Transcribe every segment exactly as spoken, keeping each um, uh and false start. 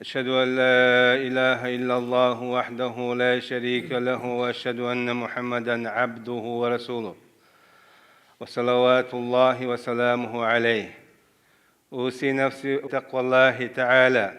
أشهد أن لا إله إلا الله وحده لا شريك له، وأشهد أن محمدا عبده ورسوله، وصلوات الله وسلامه عليه. أوصي نفسي بتقوى الله تعالى،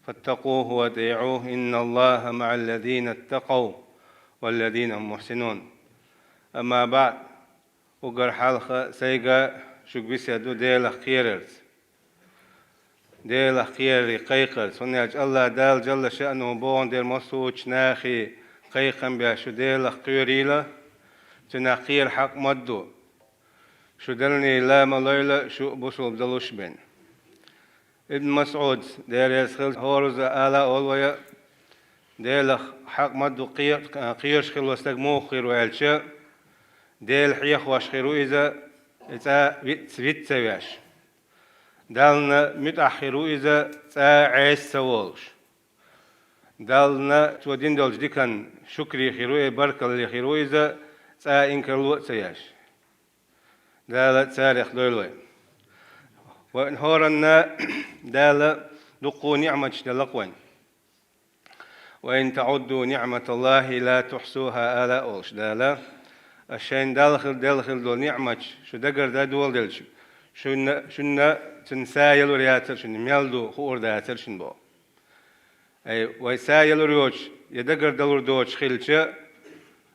فاتقوه وأطيعوه، إن الله مع الذين اتقوا والذين هم محسنون. أما بعد، уггар хьалха сайга шуга беседа ду Делах кхерарца. Делах кхерарий кхайкхарца. ХӀунда аьлча АллахӀ Дала Джалла ШаӀнуху боху дера массочу нахе кхайкхам беш шу Делах кхоьрийла, цунах кхера хьакъ ма ду. Шу деллий ла ма лойла, шу бусулба далуш бен. Ибн МасӀуд, Дела реза хилва цунна, хӀораза ала а олу вай, Делах хьакъ ма ду кхе-, кхоьруш хилла стаг муха хир ву аьлча, Дела хьехош хир ву иза, и цӀа виц-, виц ца веш. Далла муьтӀахь хир ву иза, цӀа Ӏеса ца волуш. Далла цо дина долчу диканна шукри хир ву, э, баркалле хир ву иза, цӀа инкарло а ца еш. Дала царех дойла вай. Вайн хӀоранна Дала дуккха ниӀматаш делла-кх вайн. «وإن تعدوا نعمة الله لا تحصوها», ала а олуш Дала, аш шайна Далла хир, делла хир долу ниӀматаш шу дагардан доладелча, шуна, шуна цуьнан са ялур яцара шуна, мел ду хуур дацара шуна боху. Ай, вай са ялур йоцуш, я дагардалур доцуш хилча,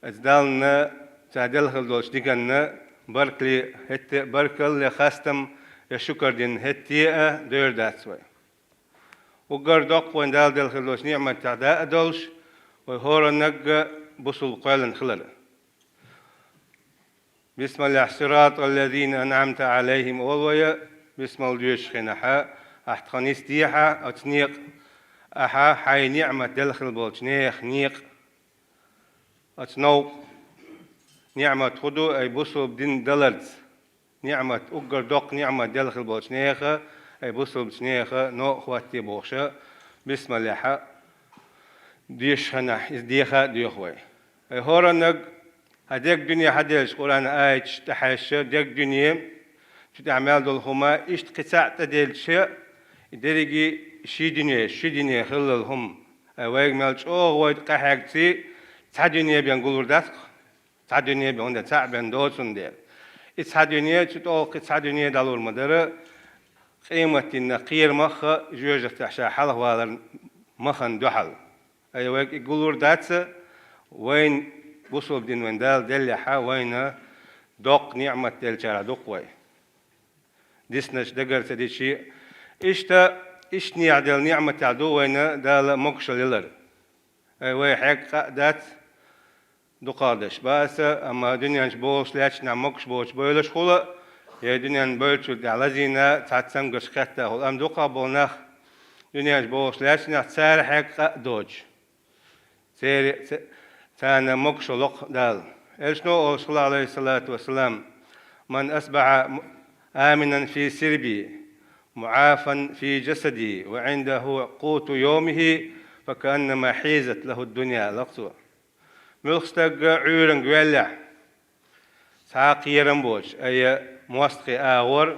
аса Далла цо делла хир долчу диканна баркалле, хӀетте а баркалла, я хастам, я шукар дина хӀетте а дойр дац вай. Уггар доккха вайн Дала делла хир долчу ниӀматех даа а долуш, вай хӀораннаг а бусулба кхоьллина хилар. Бисмаллехь, «صراط الذين أنعمت عليهم» олу вай, бисмал доьшучу хенахь, ахь тхан нисдехьа оцу некъа, ахьа хьайн ниӀмат делла хир болчу нехан некъа. Оцу новкъа ниӀмат хӀун ду, ай бусулба дин даларца? НиӀмат, уггар доккха ниӀмат делла хир болчу нехан, ай бусулбачу нехан новкъа хӀоттае бохуша, бисмаллехьа, доьшучу хенахь, иза деха а доьху вай. Ай хӀораннаг, хьан дерг дуьне хьан делча, Къуръан аяташ тӀехьаьжча, дерг дуьне, цу тӀехь мел долу хӀума, иштта кхин цхьаъ тӀеделча, и дерриге ши дуьне, ши дуьне хиллал хӀума. Ай вайга мел чӀогӀа вайга къахьегций, цхьа дуьне бен гулур дац-кх. Цхьа дуьне бен, хӀунда цхьаъ бен доцун дела. И цхьа дуьне, цу тӀе кхин цхьа дуьне дӀалур ма дара, къематдийнна кхерамах а, жоьжахатех ша хьалхавалар махана дуьхьал. Ай вайга и гулур дац, вайн бусулба дин вайн Дала деллехьа, вайна доккха ниӀмат деллачарах ду-кх вай. Дисначу дагар ца дичи, иштта, иштта нехан делла ниӀматех ду вайна Дала могушалла ялар. Ай вай хьегна къа а дац, дукхах деш бац аса, амма дуьнен чу бохуш лаьттачу нах могуш боцуш бевллаш хуьлу, я дуьнен бевллачул тӀаьхьа лазийна цхьацца цамгарш кхетта хуьлу. Амма дукхах болу нах, дуьнен чу бохуш лаьттачу нах, цара хьегна къа а доцуш, церан, ца-, царна могушалла ло-кх Дала. Элчано олуш хилла, Ӏалайхиссалату вассалам: «من أصبح آمنا في سربه، معافى في جسده، وعنده قوت يومه، فكأنما حيزت له الدنيا», лакха цо. Муьлхха стаг Ӏуьйранга ваьллехь, цхьа а кхерам боцуш, ай я мостагӀий агӀор,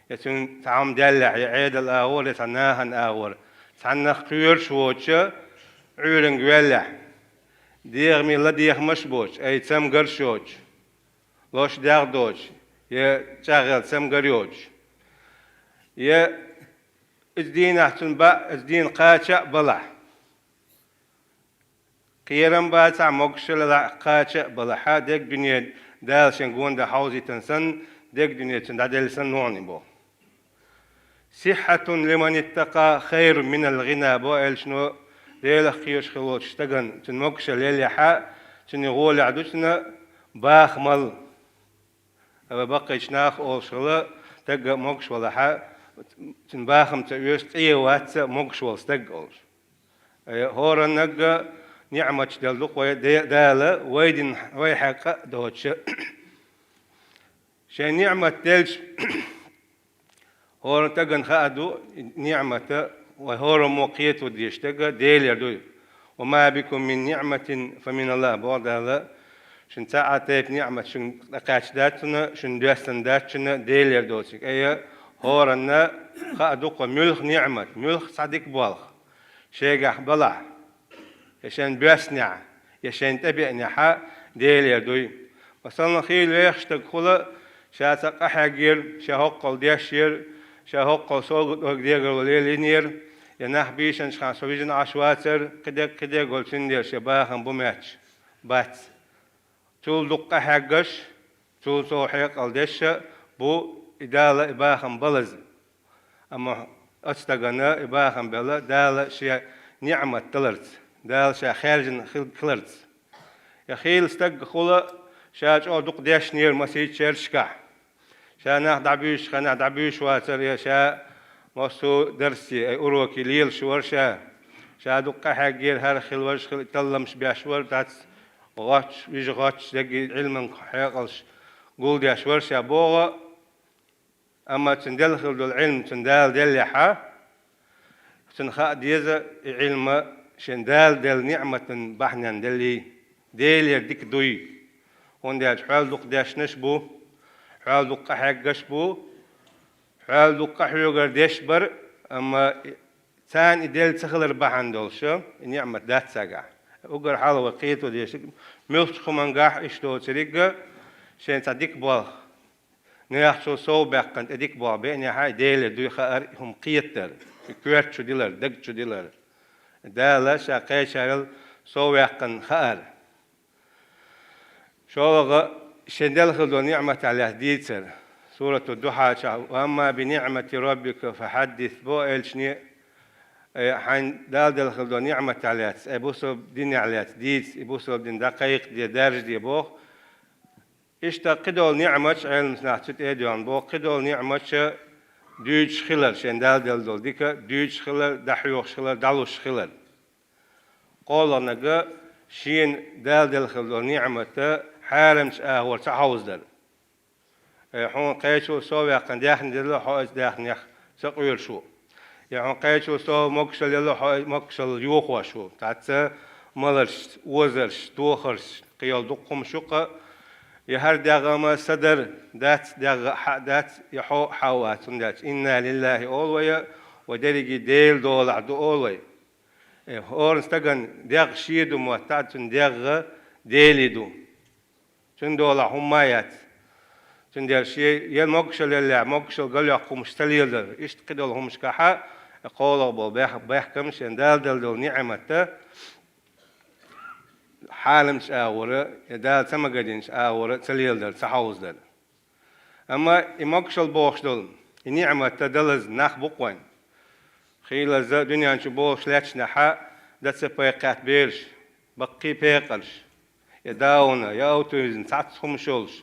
я цуьнан цхьа хӀума даьллехь, я Ӏедал агӀор, я цхьа нахана агӀор, цхьаннах кхоьруш воцуша Ӏуьйранга ваьллехь, дегӀаме ладегӀамаш а боцуш, ай цамгарш йоцуш, лош дегӀ доцуш, я чӀагӀъелла цамгар йоцуш, я иза дийнахь цунна баа, иза дийна кхача а балахь, кхерам бацахь, могушалла ялахь, кхача а балахьа, дерг дуьне Дала шен гонда хьовзийтина санна, дерг дуьне цунна дӀаделла санна, нугӀни бо. «صحة لمن اتقى خير من الغنى», бо элчано, Делах кхоьруш хилла волчу стагана цунна могушалла еллехьа, цуьнан гӀолехь ду цунна бахамал. Ава баккхийчу наха олуш хилла, стаг могуш валахьа, цуьнан бахам ца оьшу, цӀе вац могуш волу стаг олуш. Э, хӀораннаг а ниӀматаш делла ду-кх вай Де-, Дала, вай дин, вай хьаькъа а доцуша. Шайн ниӀмат делча, хӀора стагана хаа ду, ниӀмата, вай хӀораммо кхето дезаш стага Делера ду. «وما بكم من نعمة فمن الله», боху Дала, шуна цхьа а тайпа ниӀмат шуна тӀекхаьчна дац цунна, шуна доьссина дац цунна Делера доцург. Айя, ХӀоранна хаа ду-кх муьлха ниӀмат, муьлха цхьа дика болх шегахь балахь, я шен боьссинехь, я шен тӀебеанехь Делера дуй. Масала, хийла вехаш стаг хуьлу, ша цхьа къахьегнера, ша хӀоккхул деш яра, ша хӀоккхул совгӀат дегӀаро лелийнера, я нах бийшинчу хенахь со вижина Ӏаш вацара, кхидерг, кхидерг волу, цундела шен бахам бу моьттуш бац. Цул дукха къахьегнарш, цул сов хьекъал дерш а бу и Дала и бахам балаза. Амма оцу стагана и бахам белла Дала шен ниӀмат даларца, Дала ша хаьржина хил-, хиларца. Я хийла стаг хуьлу, ша чӀогӀа дукха дешнера масийтта шерашкахь. Ша нах дӀабуьйшучу хенахь дӀабуьйшуш вацара, я ша массо а дарсий, ай, урокий лелаш вара ша. Ша дукха къахьегнера, хӀара хила, важа хила, талламаш беш вара, дац гӀоттуш, вижа гӀоттуш, дерриг Ӏилман хьекъалш гулдеш вара ша боху, амма цуьнан делла хила долу Ӏилма цунна Дала деллехь, цунна хаа деза и Ӏилма шен Дала делла ниӀматан бахьанен деллий, Делера дика дуй. ХӀунда аьлча хьол дукха дешнаш а бу, хьол дукха къахьегнарш а бу, хьол дукха къахьоьгур дерш а бара, амма царна и делла ца хилар бахьана долуш и ниӀмат дац цаьргахь. Уггар хьалха вай кхето дезарг, муьлххачу хӀумангахь иштта доцург а, шен цхьа дика болх, нахачул сов баьккхина тӀе дика болх беанехь а, и Делера дуй хаар, и хӀума кхетар, и коьрта чу дилар, даг чу дилар. Дала ша кхечарел сов ваьккхина хаар. ШолгӀа, шен делла хила долу ниӀматах лаьцна дийцар. Сурату Духьа чохь: «Ва амма би ниӀмати раббика фахьаддис», бо элчане, э, хьайн Дала делла хила долу ниӀматах лаьцна, э, бусалба динах лаьцна дийца, и бусалба дин дӀакхайкхаде, даржаде боху. Иштта кхидолу ниӀматаш, Ӏеламнаха цу тӀе а доьгӀна боху, кхидолу ниӀматаш дуьйцуш хилар, шен Дала делла долу дика дуьйцуш хилар, дӀахьоьхуш хилар, дӀалуш хилар. КхоалгӀаниг, шена Дала делла хила долу ниӀмат хьарамчу агӀор ца хьовзадар. Э, хьуна кхечул сов ваьккхина даьхни делла, хьо оцу даьхнех ца къуьйруш ву. Я хьуна кхечул сов могушалла елла, хьо могушалла йохош ву. Цхьацца маларш, озарш, тохарш, кхин йолу дуккха хӀумнаш ю-кх. Я хӀара дегӀ ма са дара, дац дегӀ а, хьа а дац, я хьо а хьа а вац, хӀунда аьлча инна лиллахӀи олу вай, вай дерриге Делан долахь ду олу вай. Э, хӀоранна стагана дегӀ шен ду моттахь а, цуьнан дегӀ Делан ду. Цуьнан долахь хӀумма а яц. Цундела шен я могушалла еллехь, могушалла галйоккху хӀумнаш ца леладар. Иштта кхидолу хӀумнашкахь а кхоалгӀа болу бех-, бехкам шен Дала делла долу ниӀмат хьарамчу агӀора, я Дала ца магадинчу агӀора ца леладар, ца хьовзадар. Амма и могушалла бохуш долу, и ниӀмат далаза нах бу-кх вайн. Хийлаза дуьнен чу болуш лаьтташехь а, ДЦП кхетта бераш, баккхий пекъарш, я дауна, я аутизм, цхьацца хӀумнаш йолуш,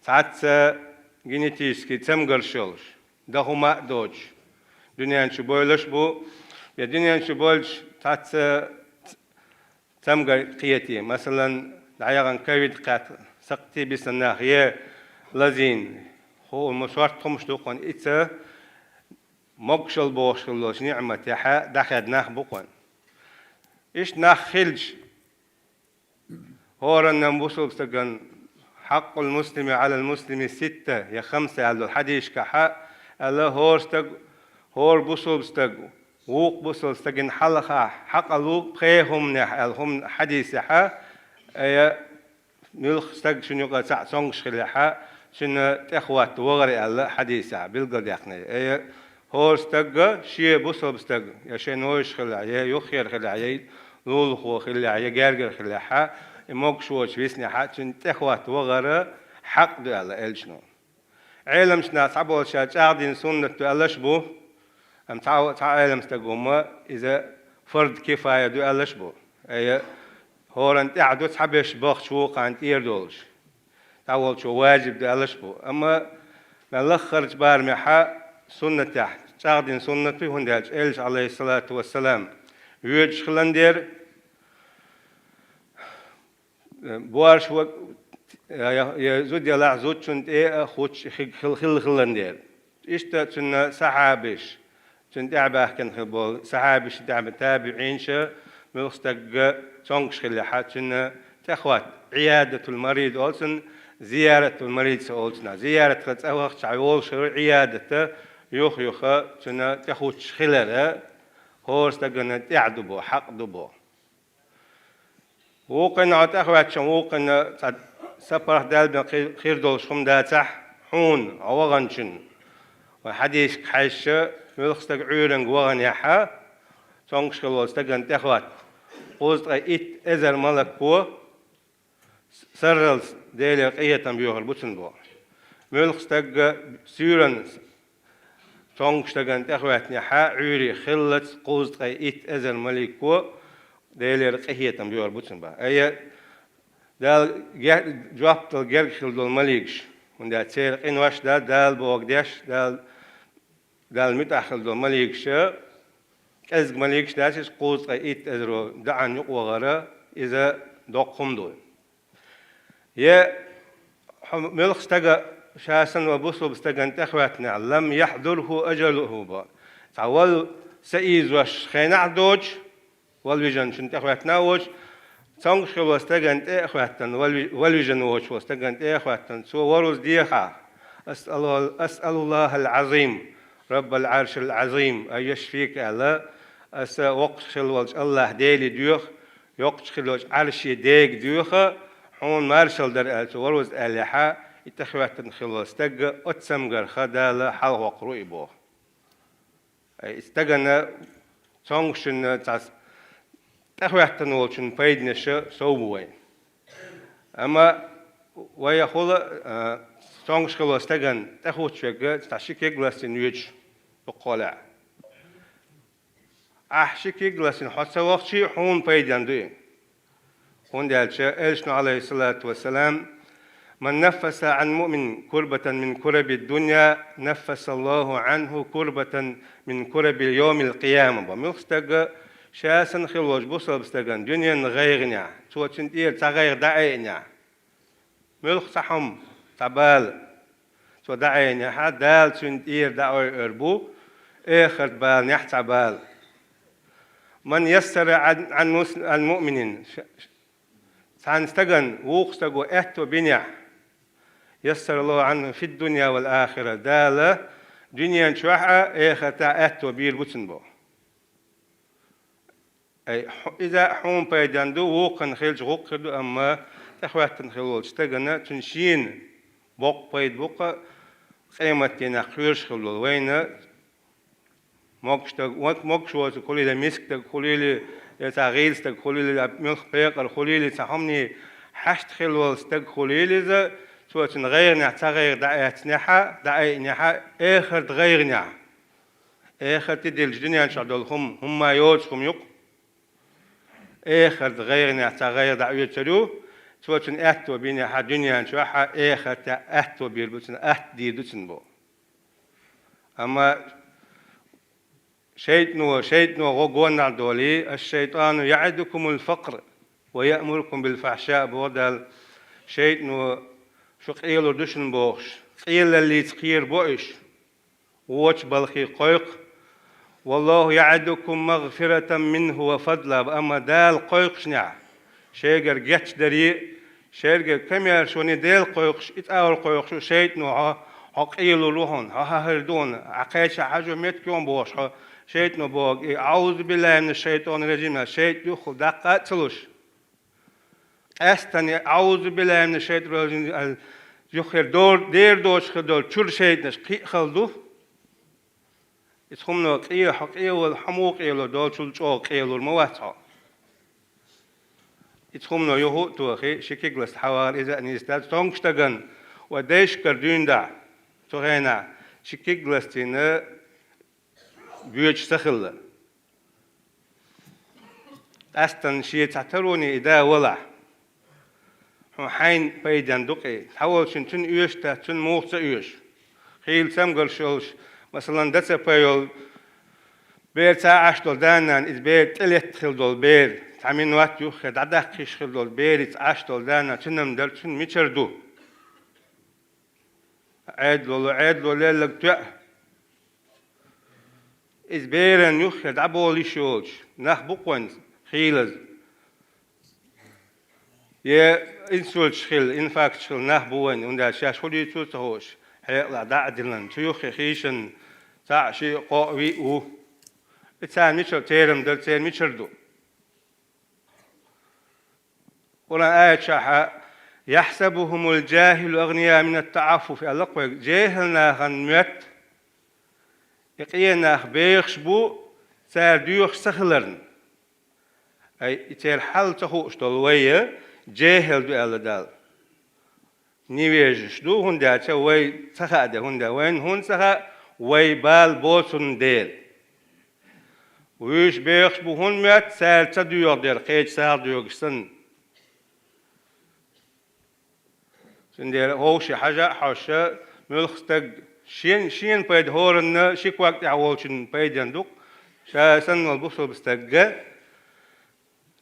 цхьацца генетический цамгарш йолуш, дан хӀума а доцуш, дуьнен чу бойлуш а бу, я дуьнен чу бойлуш цхьацца цамгар кхетий, масалан, дӀаяхана ковид кхетта сакхтий бисина нах, я лазийна, хӀума, шортта хӀумнаш ду-кх вайн, и ца могушалла бохуш хила долчу ниӀматехь дӀахаьдда нах бу-кх вайн. Иштта нах хилча, хӀоранна бусалба стагана: «Хьакъул муслими Ӏалал муслими ситта», я хамса аьлла долу хьадисашкахь а аьлла, хӀора стаг, хӀора бусалба стаг вукху бусалба стагана хьалха хьакъ лу пхеа хӀуманехь аьлла хӀума хьадисехь а, я муьлхха стаг шуна юкъа цхьаъ цомгуш хиллехь а, цуьнан тӀехӀотта вахара аьлла хьадисехь билгалдаьккхина. Э, хӀора стагга шен бусалба стаг, я шен вевзаш хиллехь, я юххера хиллехь, я лулахо хиллехь, я гергара хиллехь а, и могуш воцуш виснехь а, цуьнан тӀехӀотта вахара хьакъ ду аьлла элчано. Ӏеламчу наха цхьаболчара чӀагӀдина суннат ду аьллаш а бу, амма цхьа, цхьа Ӏеламстага хӀума иза фард кифая ду аьллаш а бу. Э, хӀоранна тӀехь ду, цхьаберш бахча вукхарна тӀера долуш. ДӀаволчо важиб ду аьллаш а бу. Амма мел лаххарчу барамехь а суннатехь чӀагӀдина суннат ду, хӀунда аьлча элча, Ӏалайхиссалату вассалам, воьдуш хилан дера, боьрша ва-, я, я зуда ялахь, зудчунна тӀе а хӀуттуш хи-, хил-, хилла хилан дера. Иштта цуьнан сахьабаш, цуьнан тӀаьхьа баьхкина хилла болу сахьабаш, тӀаьхьа табиӀинша, муьлхха стагга цомгуш хиллехь а, цуьнан тӀехӀотта, Ӏиядатул марид олу цунна, зияратул марид ца олу цунах. Зиярат хила цӀа вахча йолуш хир ву Ӏиядат, Юха-юха цунна тӀехуч хилар хӀора стагана тӀехь ду бо, хьакъ ду бо. Вукхунна хьо тӀехваьчча, вукхунна цхьа сапарх даьлла бен хи-, хир долуш хӀума дацахь, хьуна, хьо ваханчун. Вай хьадисашка хьаьжча, муьлхха стаг Ӏуьйранга ваханехь, цомгуш хилла волу стагана тӀехватта, кхузткъе итт эзар малако сарралц Делера къинхетам боьхур бу цунна бо. Муьлхха стаг суьйранна цомгуш стагана тӀехваьттинехь, Ӏуьйре хиллалц кхузткъе итт эзар малико Делера къинхетам боьхур бу цунна бо. Ай, Дала ге-, жоп дала герга хилла долу маликаш, хӀунда аьлча церан къинош дан Дала бохург деш, Дала, Далла муьтӀахь хилла долу маликаш, кӀезиг маликаш дац иза, кхузткъе итт эзаро даӀан юкъа вахара, иза доккха хӀума ду. Я хьо муьлхха стага ша санна ван бусулба стагана тӀехваьттинехь, «لم يحضره أجله» бо. Цхьа вала са ийзош хенахь доцуш, вала вижанчун тӀехваьттина а воцуш, цомгуш хилла волу стагана тӀе а хӀоьттина, вала ви-, вала вижина воцуш волу стагана тӀе а хӀоьттина, цо ворхӀазза дехахь, «أسأل، أسأل الله العظيم رب العرش العظيم أن يشفيك» аьлла, аса воккхачу хилла волчу АллахӀ Деле доьху, йоккхачу хилла йолчу Ӏаршийн Дега доьху, хьуна маршалла дара аьлла, цо ворхӀазза аьллехь, и тӀехваьттина хилла волу стаг оццамгарх Дала хьалхавоккхур ву и боху. Ай, и стагана, цомгушчунна цхьа тӀехваьттина волчунна пайданаш сов бу вайн. Амма вай хула, а, цомгуш хилла стагана тӀехуч верг цхьа ши кег ластийна воьдуш дукха лаьа. Ахь ши кег ластийна хьо ца вахчий, хьуна пайденна ду и. ХӀунда аьлча Элчано, Ӏалайхиссалату вассалам: «من نفس عن مؤمن كربة من كرب الدنيا نفس الله عنه كربة من كرب يوم القيامة» бо. Муьлхха стаг ша санна хилла волчу бусалба стагана дуьненан гӀайгӀанехь, цо цуьнан тӀера цхьа гӀайгӀа дӀаайъинехь, муьлхха цхьа хӀума, цхьа бала цо дӀаайъинехь, Дала цуьнан тӀера дӀаайъур бу эхарт баланехь цхьа бала. «من يسر عن، عن مس، عن مؤمن» ш-, ш-, цхьана стагана вукху стага аьтто бинехь, «يسر الله عنه في الدنيا والآخرة» Дала дуьнен чохь а, эхартехь а аьтто бийр бу цунна бо. Ай, хьу-, иза хьуна пайденна ду, вукхунна хилча гӀуллакх хир ду, амма тӀехваьттина хилла волчу стагана цуьнан шена боккха пайда бу-кх, къематдийнахь кхоьруш хилла долу вайна могуш стаг, мог-, могуш воцург хуьлийла, миска стаг хуьлийла, я цхьа гӀийла стаг хуьлийла, я муьлхха пекъар хуьлийла, цхьа хӀумане хьашт хилла волу стаг хуьлийла иза, цо цуьнан гӀайгӀанехь цхьа гӀайгӀа дӀаэцнехь, дӀаайъинехь, эхарт гӀайгӀанехь. Эхарт дилча дуьнен чохь долу хӀума, хӀумма йоцу хӀума ю-кх. Эхарт гӀайгӀанехь цхьа гӀайгӀа дӀаоьцур ю, цо цуьнан аьтто бинехь дуьнен чохь а, эхартехь а аьтто бийр бу цунна, атта дийр ду цунна бо. Амма шайтано, шайтано гӀо гонахь долий: «الشيطان يعدكم الفقر ويأمركم بالفحشاء» боху Дала. Шайтано шу къелур ду шуна бохуш, къелаллица кхерабо уьш. Вочу балхе кхойкху: «والله يعدكم مغفرة منه وفضلا», амма Дала кхойкхушнехь, шайгара гечдарий, шайгара комаьршоний Дела кхойкхуш, и цӀа вала кхойкхуш ву шайтано, хьо, хьо къелур ву хьуна, хьо хьан хӀара ду хьуна, ахь кхечахь хьажо меттиг ю бохуш хьо, шайтано боху, и «أعوذ بالله من الشيطان الرجيم» аьлла, шайтӀа юххе даккха а ца луш. Къаьсттина «أعوذ بالله من الشيطان الرجيم» аьлла, юххера дор-, дера доцуш хир долу чуьра шайтӀанаш кхиъ хала ду. Иза хӀумано къе-, хьо къевала, хьо муха къелур, долчул чӀогӀа къелур ма вац хьо. Иза хӀумано юха а тохий, ши кег ласта хьавахара иза а нийса дац. Цомгуш стагана вай дайшкара дуьйна дахь, цу хенахь ши кег ластийна боьдуш ца хилла. Къаьсттина шен цхьа тароне и да валахь, хьуна хьайна пайденна ду-кх и. Цхьаволчунна цунна оьшуш дац, цунна муха ца оьшу. Хийла цамгарш йолуш, масалан, ДЦП йолу бер, цхьа Ӏаш долу да-нана, иза бер тӀелетта хила долу бер, цхьа минот юххе дӀадаккха йиш хила долу берица Ӏаш долу да-нана, цуьнан дара, цунна мичара ду? Ӏедало, Ӏедало лелларг тоьа. Иза беран юххе дӀаболуш йолуш нах бу-кх вайн хийлаза. Я инсульташ хилла, инфаркташ хилла нах бу вайн, хӀунда аьлча шаьш хӀун дийцо а ца хууш, хьекъалехь дӀа а диллина, цу юххе хийшина ТаӀ, шиъ, кхоъ, виъ ву. И царна мичара терам дара, церан мичара ду? Къуръан аят чохь: «يحسبهم الجاهل أغنياء من التعفف», аьлла-кх вайга, жехӀил нахана моьтту, и къен нах бехаш бу, цара доьхуш ца хиларна. Ай, и церан хьал ца хууш долу вай жехӀил ду, аьлла Дала. Невежаш ду, хӀунда аьлча вай ца хаьа де, хӀунда вайна хӀунда ца хаьа, вай бала боцурна дела. Вуьйш бехаш бу хӀунда моьтту, цара ца доьгӀу дера, кхечу сагӀа доьгуш санна. Цундела хӀовше хьажа а хьожуш, муьлхха стаг шен, шена пайда хӀоранна, ши ког тӀехь волчун пайденна ду-кх, ша санна волу бусалба стагга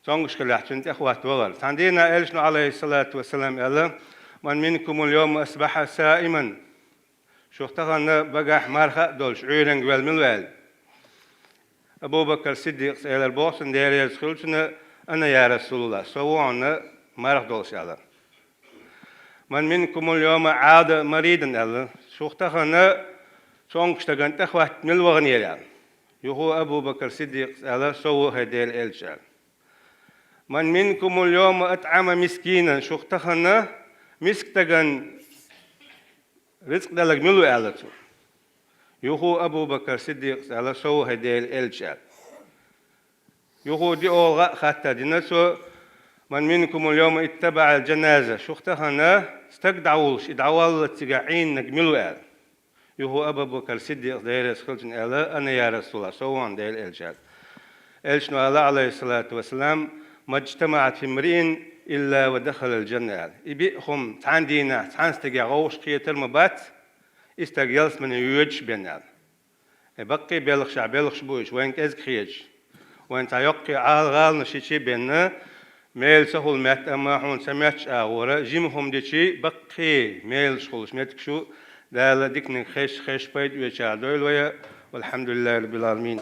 цомгуш хилахь, цунна тӀехӀотта вахар. Цхьана дийнахь элчано, Ӏалайхиссалату вассалам, аьлла: «من منكم اليوم أصبح صائما». Шух тахана багахь марха а долуш, Ӏуьйранга ваьлла мила ву аьлла. Абу Бакр Сиддикъас элира, боху цунна, Дела реза хуьлда цунна: «أنا يا رسول الله, со ву хьуна марха долуш», аьлла. «من منكم اليوم عاد مريضا», аьлла. Шух тахана цомгуш стагана тӀехӀотта мила ваханера аьлла. Юха Абу Бакр Сиддикъас аьлла: «Со ву, хӀай Делан элча», аьлла. «من منكم اليوم أطعم مسكينا», шух тахана миска стагана рицкъ делларг мила ву аьлла цо. Юха Абу Бакр Сиддикъас аьлла: «Со ву, хӀай Делан элча», аьлла. Юха диъолгӀа а хаттар дина цо: «من منكم اليوم اتبع الجنازة», шух тахана стаг дӀавуллуш, и дӀаваллалц цигахь Ӏийнарг мила ву аьлла. Юха Абу Бакр Сиддикъас, Дела реза хуьлда цунна, аьлла: «أنا يا رسول الله, со ву хьуна, Делан элча», аьлла. Элчано аьлла, Ӏалайхиссалату вассалам: «ما اجتمعت في امرئ إلا ودخل الجنة», аьлла. И биъ хӀума цхьана дийнахь цхьана стагехь вовшах кхетар ма бац, и стаг ялсамане воьдуш бен аьлла. Э, баккхий белхашехь белхаш бу уьш, вайна кӀезиг хеташ. Вайна цхьа йоккхий Ӏала-гӀаланаш йичи бен, мела ца хуьлу моьтту, амма хьуна ца моьттуш агӀора, жима хӀума дичи баккхий мелаш хуьлуш меттигаш ю, Дала диканиг хезаш, хезаш пайда оьцуш дойла вай, والحمد لله رب العالمين.